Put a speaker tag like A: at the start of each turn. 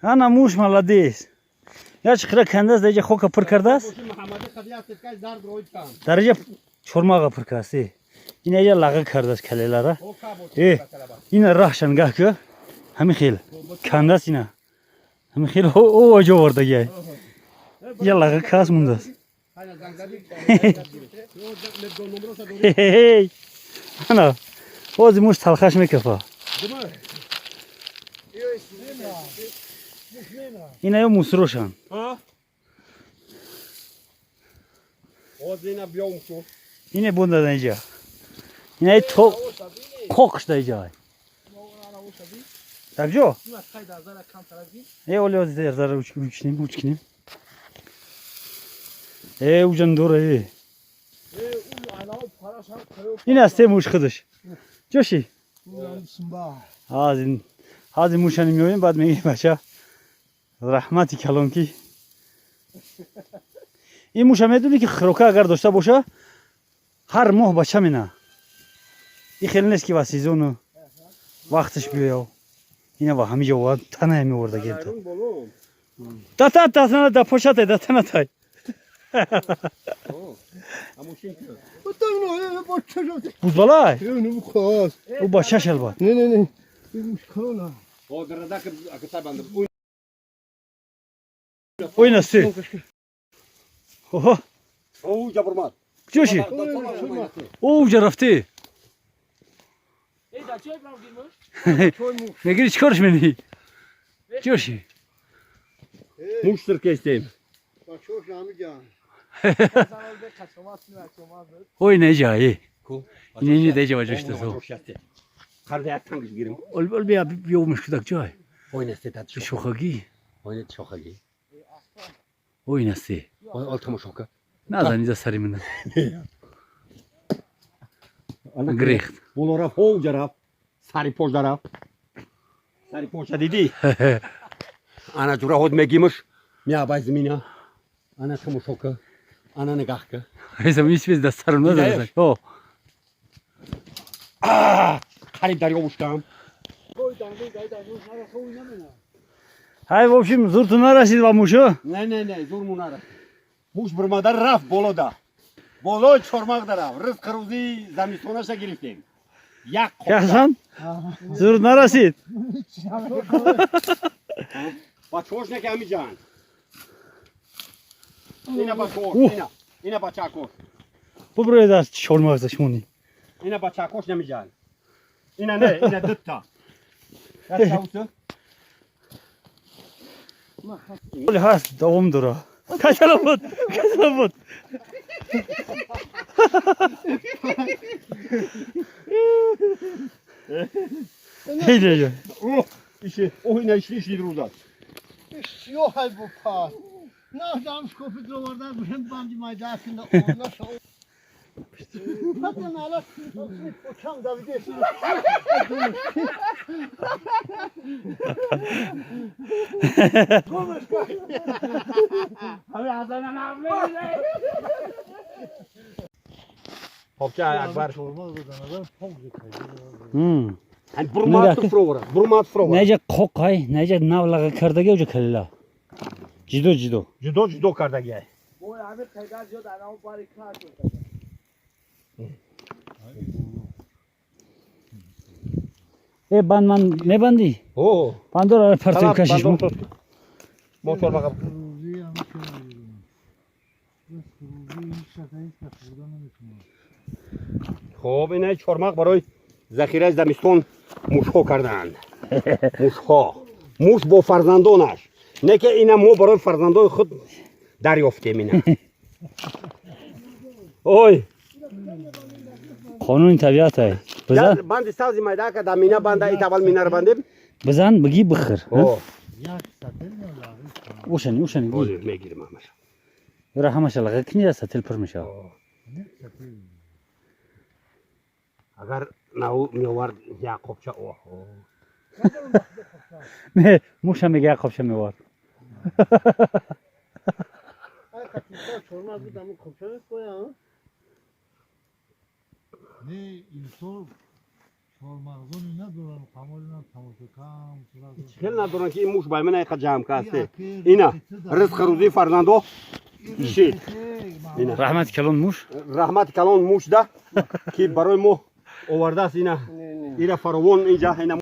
A: Ана муш молодец. Я чиқира кандааст, дар иҷа хока пур кардааст. Дар иҷа чормаға пур кардааст. Ина иҷа лаға кардааст калелара. Э, ина раҳша нигаҳ ку. Ҳамин хел кандааст ина. Ҳамин хел о ҷо овардагиай. Иҷа лаға кардааст, мондааст. Ана, бози муш талхаш мекафа. Ина ё мусрошан. Ине бунда иҷа. Ина то қоқш да иҷа. Так ҷо? Э, оли ози зара учкинем, учкинем. Э, уҷан дора, э. Ин аст муш худаш. Ҷоши? Ҳазин ҳазин мушани меоем, баъд мегӯем: бача, раҳмати калон, ки ин муша медонӣ, ки хирока агар дошта боша, ҳар моҳ бача мена. Ин хеле нест, ки ва сезону вақташ биёяв. Ина ва ҳамиҷа ова таная меоварда гирифта. Дата датана да пошатай датанатай. Бузбалай? Ӯ бачаш албат.
B: Не, не, не.
A: Ой, насти. Оҳо. Куҷоши? О, уҷа рафтӣ. Мегири, чӣ корш менӣ? Ҷоши?
C: Муш сиркестем.
A: Ой, неҷа, е. Ини деҷа ва ҷоштасо.
C: Қарда як тангиш гирим.
A: Ол ол бия биё мушкудак ҷой.
C: Ой, насте тат.
A: Шохагӣ.
C: Ой, шохагӣ.
A: Ой, насте.
C: Ой, ол тамошока.
A: Назан иза сари мана. Грехт.
C: Боло рафт, ҳо рафт. Сари пош дарафт. Сари поша дидӣ? Ана ҷура ҳод мегимаш. Меабай зимина. Ана тамошока. Ана нигаҳ ка.
A: Айса мисвез да сарам назан. О.
C: Қариб дарё бушкам.
A: Ҳай, в общем, зурту нарасид ба мушо?
C: Не, не, не, зурму нарасид. Муш бирмада рафт болода. Болои чормағ дарафт. Ризқи рӯзии замистонаша гирифтем. Як қопча.
A: Ҳасан? Зур нарасид?
C: Бачаҳош неки ҳамиҷаанд. Ина бачаҳош, ина. Ина бачаакош.
A: Буброед аз чормағза шумони.
C: Ина бачаакош намиҷаанд. Ина не, ина дутта. Як
A: Оли ҳаст, давом дора. Качала буд, качала буд. Ҳеҷ.
C: О, иши, о, ина иши, иши рӯзад.
B: Сиёҳай бу пас. На дам шкофи дроварда бушем банди майда кина она шо. Патен ала почам давиде.
C: Хобча Акбар.
A: Ҳм.
C: Бурмат фровара, бурмат фровара.
A: Наҷа қоқай, наҷа навлаға кардаги уҷа калила. Ҷидо ҷидо.
C: Ҷудо ҷудо кардагиай.
A: Э, банд ман мебандӣ?
C: О,
A: Бандор ара партои кашиш мо.
C: Мо чормаға. Хоб, ина чормағ барои захираи замистон мушҳо кардаанд. Мушҳо. Муш бо фарзандонаш. Не ки ина мо барои фарзандони худ дарёфтем ина. Ой,
A: Қонуни табиат ай. Бизан,
C: банди сабзи майда ка да мина банда ит аввал минаро бандем.
A: Бизан, бигӣ, бихӯр.
C: О,
A: Ушани, ушани.
C: ҳозир мегирим ҳамаша.
A: Юра ҳамаша лаға кини, сатил пур мешавад.
C: Агар нав меовард як қопча, оҳо.
A: Не, муша мега як қопча меовард.
B: Ай қатиса чормағ будам копча коя.
D: Не, инсон
B: Чормағзони надорам, қамолинам тамошо кам.
C: Хеле надорам, ки ин муш ба ман иқа ҷамъ касте. Ина ризқи рӯзии фарзандо шид. Ина.
A: Раҳмати калон, муш.
C: Раҳмати калон мушда, ки барои мо овардааст. Ина, ира фаровон инҷа ина.